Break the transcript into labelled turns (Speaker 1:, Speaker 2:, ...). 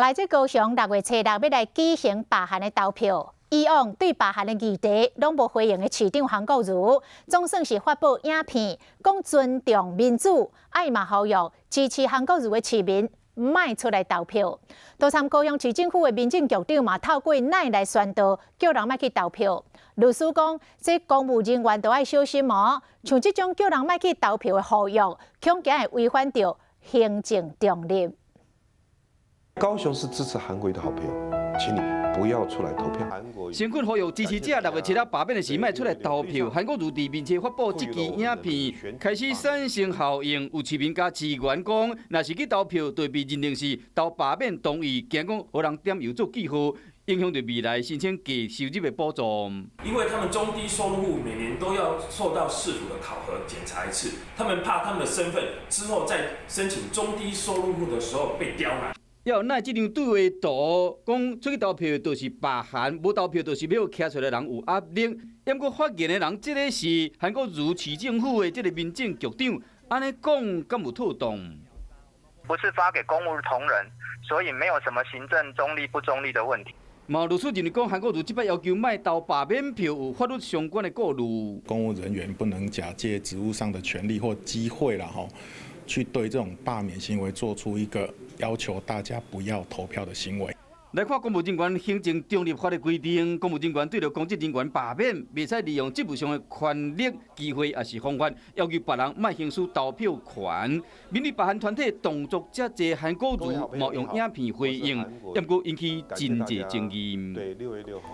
Speaker 1: 來自高雄六月初六欲來舉行罷韓的投票，以往對罷韓的議題攏無回應的市長韓國瑜，總算是發布影片，講尊重民主，伊嘛呼籲支持韓國瑜的市民莫出來投票。都參高雄市政府的民政局長嘛透過奈來宣導，叫人莫去投票。律師講，這公務人員都愛小心哦，像這種叫人莫去投票的呼籲，恐驚會違反著行政中立。
Speaker 2: 高雄是支持韓國瑜的好朋友，請你不要出來投票。
Speaker 3: 先棍呼籲支持者六月七日罷免的時，莫出來投票。韓國瑜佇面冊發布這支影片，開始產生效應。有市民佮市議員講，若是去投票，就被認定是投罷免同意，驚講予人點油做記號，影響著未來申請低收入的補助。
Speaker 4: 因為他們中低收入戶每年都要受到市府的考核檢查一次，他們怕他們的身份之後在申請中低收入戶的時候被刁難。
Speaker 3: 猶奈這張對話圖，講出去投票就是罷韓，無投票就是欲徛出來人有壓力。毋過發言的人，這个是韓國瑜市政府的這个民政局長，按呢講敢有妥當？
Speaker 5: 不是發給公務同仁，所以沒有什麼行政中立不中立的問題。
Speaker 3: 嘛，律師認為講，韓國瑜這擺要求莫投罷免票，有法律相關的顧慮。
Speaker 6: 公務人員不能假借職務上的權利或機會啦，吼，去對這種罷免行為做出一個要求大家不要投票的行為。
Speaker 3: 來看公務人員行政中立法的規定，公務人員對著公職人員罷免，袂使利用職務上的權力、機會抑是方法，要求別人莫行使投票權。面對罷韓團體動作遮濟，韓國瑜嘛用影片回應，毋過引起真濟爭議。
Speaker 2: 對，6月6號。